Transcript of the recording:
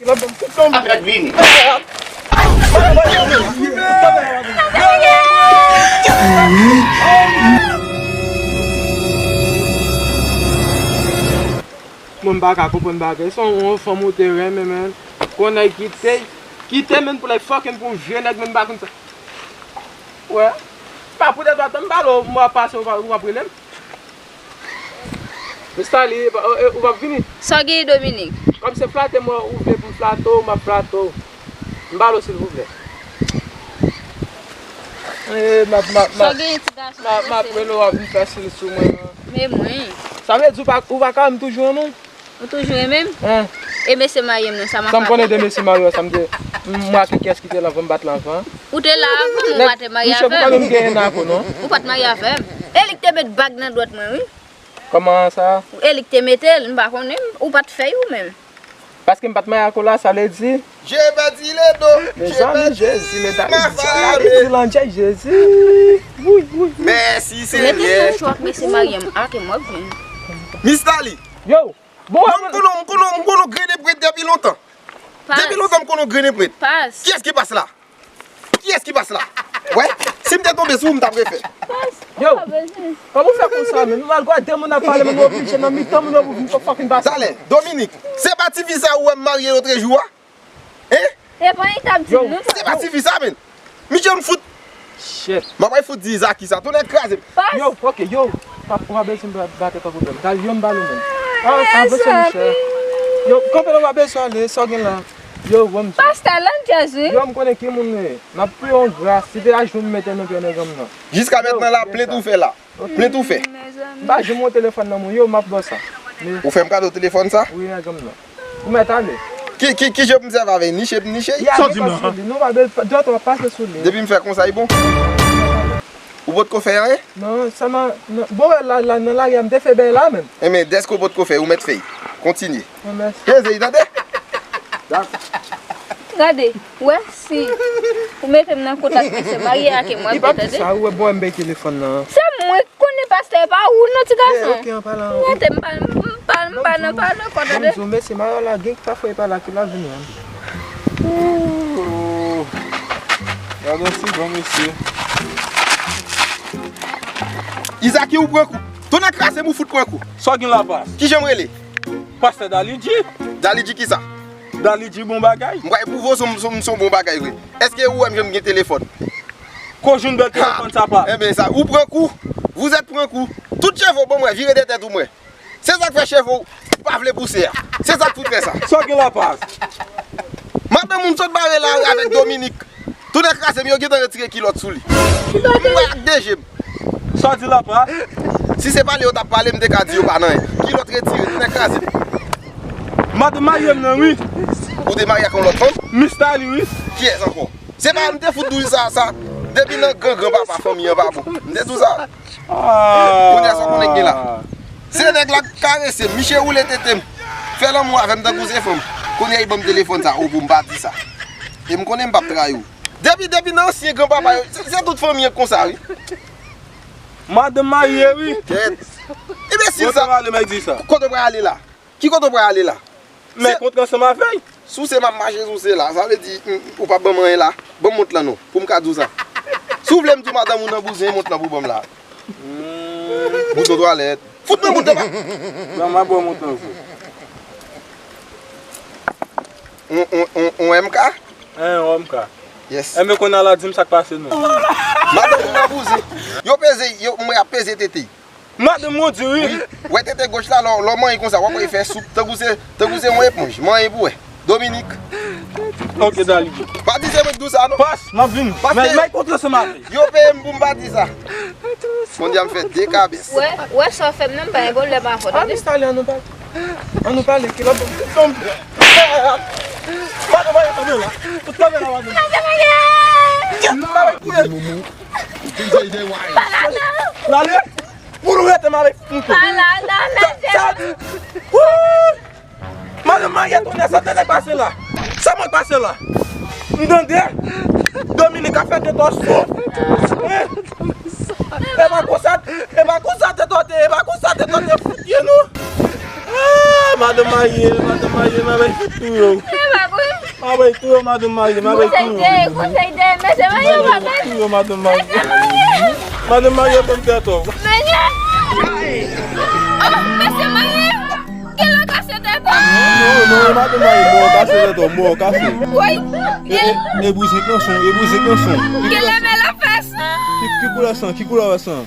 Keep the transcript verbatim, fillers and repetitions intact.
Kilòt ban m tout tan. Apèk vini. Mwen m pa ka konprann bagay. Se yon fanm ou te renmen, men. Kon nèg kite, kite, men, pou nèg fucking pou vye nèg, men, m pa konn sa. Wè. Pa pou de dwa tan, m pale w, m ap pase, ou pa, ou ap rele m. Mistali, ou p ap vini? Sa w gen, Dominik? Kòm se flate m ou vle pou m flate w, m ap flate w. M pale w, silvouplè. Eh, m ap, m ap, m ap, m ap rele w, w ap vin fasil sou mwen. Men mwen. Sa vle di ou pa, ou pa ka wè m toujou renmen w? Ou toujou renmen m? Hein? E mesye marye m nan, sa m ap fè? Sa m konnen de mesye marye w, sa m te, m, mwen ak kiyès ki te la anvan, m pa t la anvan. Ou te la avan m, ou pa te marye avè m. Misye, ou pa menm genyen nan ankò, non? Ou pa t marye avè m. E li k te met bag nan dwèt mwen, wi. Kòman sa? E li k te mete l, m pa konnen, ou pa t fè y ou menm. Paske m pa t marye ak ou la, sa vle di? Mezanmi, Jezi, mezanmi, sa vle di, Landjè, Jezi. Wouy, wouy, wouy. Mèsi, Senyè. Mete m nan cho ak mesye marye m, a ke m ap jwenn. Mistali. Yo, bon, non, m konnen, m konnen, m konnen w grennen prèt depi lontan. Depi lontan, m konnen w grennen prèt. Kiyès ki pas la? Kiyès ki pas la? Wè, si m te tonbe sou ou, m t ap refè. Yo, kòman w fè konsa, men? Nou al gade moun ap pale, men nou oblije nan mitan moun yo pou vin fè fucking batay. Talè, Dominik, se pa tifi sa ou wè m marye lotrejou a? Hein? E pa li t ap di m, non, papa. Se pa tifi sa, men. Misye m fout. Shit. M ap fout di Zaki sa. Tonnè kraze m. Yo, ok, yo. Pap, ou pa bezwen ba-, ba tèt ou pwoblèm. Dal, yo, m ba l ou menm. Ah, ah, bezwen, monchè. Yo, kanpe la, ou pa bezwen ale, sa w gen la. Yo, wè m di. Pastè, lan djaz, wi. Yo, m konnen ki moun li ye. M ap peye yon gras. Si te a jenou m mete nan pye nèg an m nan. Jiska mentnan la, plent ou fè la. Plent ou fè. M pa janm wè telefòn nan men w, yo, m ap ba w sa. Ou fè m kado telefòn sa? Wi, nèg an m nan. Ou mèt ale. Ki, ki, ki jan pou m sèvi avè l? Niche, niche? Sa w di m nan? Nou pa bezwen, dòt w ap pase sou li. Depi m fè konsa, li bon? Ou potko fè anyen? Non, sèlman, non. Bon, wè, la, la, nan lari a, m te fè bèy la menm. Enben, dèske w potko fè, ou mèt fè. Kontinye. Bon, mèsi. Peze, tande? Dakò. Gade, wè, si ou mete m nan kontak mesye marye a ke m ap fè, tande? Li p ap di sa, ou wè, bon, m bay telefòn nan. Se mwen ki konnen pastè, e pa ou non, ti gason. Eh, ok, an palan. Rete, m pa, m pa, m pa nan, pa nan kò, tande? Bon, m di w, mesye marye la, gen ki ta fè, e pa la ki l ap vini an. Ooh. Gade yon ti bon mesye. Izaki, ou pran kou. Tonnè kraze m, ou fout pran kou. Sa w gen la, pas? Ki jan m rele? Pastè Dalidji. Dalidji kisa? Dalidji bon bagay. M pral pwouve w si m, si m, si m bon bagay vre. Èske ou wè m janm gen telefòn? Ko jwenn bèl telefòn sa, pas? Enben sa, ou pran kou. Vous êtes pran kou. Tout cheve w ban m wè, vire de tèt ou m wè. Se sa k fè cheve w pa vle pouse a. Se sa k fout fè sa. Sa w gen la, pas? Madanm moun sot bare la avèk Dominik. Tonnè kraze m, yo gentan retire kilòt sou li. M wè ak de je m. Sa w di la, pas? Si se pale yo t ap pale, m te ka di yo pa nan anyen. Kilòt retire, tonnè kraze m. Madanm marye m nan, wi. Ou te marye ak yon lòt fanm? Mistali, wi. Kiyès ankò? Se pa m te fout di w sa, sa. Depi nan gran gran papa fanmi an pa bon. M te di w sa. Ah. Kounye a sa w konnen k gen la. Se nèg la k karese m, misye woule tete m. Fè lanmou avè m tankou se fanm. Kounye a li ban m telefòn sa, o, pou m pa di sa. E m konnen m p ap trayi w. Depi, depi nan ansyen granpapa yo, se, se tout fanmi an k konsa, wi. Madanm marye, wi. Kèt. Enbensil sa. Kote w ale, m di sa. Kote w pral ale la? Ki kote w pral ale la? Men kontre ansanm avè l. Souse m ap mache souse la. Sa vle di, mm, ou p ap ban m anyen la. Ban m mont lan non, pou m ka di w sa. Si w vle m di w madanm ou nan bouzen, mont lan pou ban m la. Mm. Bouton twalèt. Fout mwen mont anba. Non, m ap ba w mont lan vre. On, on, on, on M K? Hein, on M K. Yes. Enben kounye a la, di m sa k pase non. Madanm ou nan bouzen. Yo peze, yo, mwen ap peze tete. Madanm ou di wi. Wi. Wè tete goch la, lò, lò manyen konsa, w ap wè fè soup, tankou se, tankou se yon eponj. Manyen pou wè. Dominik. Ok, Dali. Pa di se mwen k di w sa, non. Pas, m ap vini. Paske men, men kontre ansanm avè l. Yo peye m pou m pa di sa. Kounye a m fè de kabès. Wè, wè sa w fè m nan, m pa gen pwoblèm avè w, tande? Ann nou pale, ann nou pale. Kilòt ban m tout tan m. Madanm mwen tonbe la. Ou tonbe la, madanm. Madanm mwen. Madanm mwen. Lale. Pou nou rete m avèk fout mwen. Ala, ala, ala. Sa, sa, wouy! Madanm marye tonnè, sa tonnè k pase la. Sa mwen k pase la. M tande Dominik ap fè de tò souf. E pa konsa, e pa konsa tèt ou te, e pa konsa tèt ou te fout ye non. Ah, madanm marye, madanm marye, madanm fout tou yo. Papa, wi. M a bay tou yo, madanm Marye, m a bay tou yo. Konsèy de, konsèy de, mesye Marye, papa. Tou yo, madanm Marye. Mesye Marye. Madanm Marye, ban m tèt ou. Mesye. Oh, mesye Marye. Gen lè w kase tèt ou. Non, non, non, madanm Marye, mò kase tèt ou, mò kase. Woy. E, e, e bouzen kanson, e bouzen kanson. Gen lè men la fè san. Ki, ki koulè san, ki koulè san?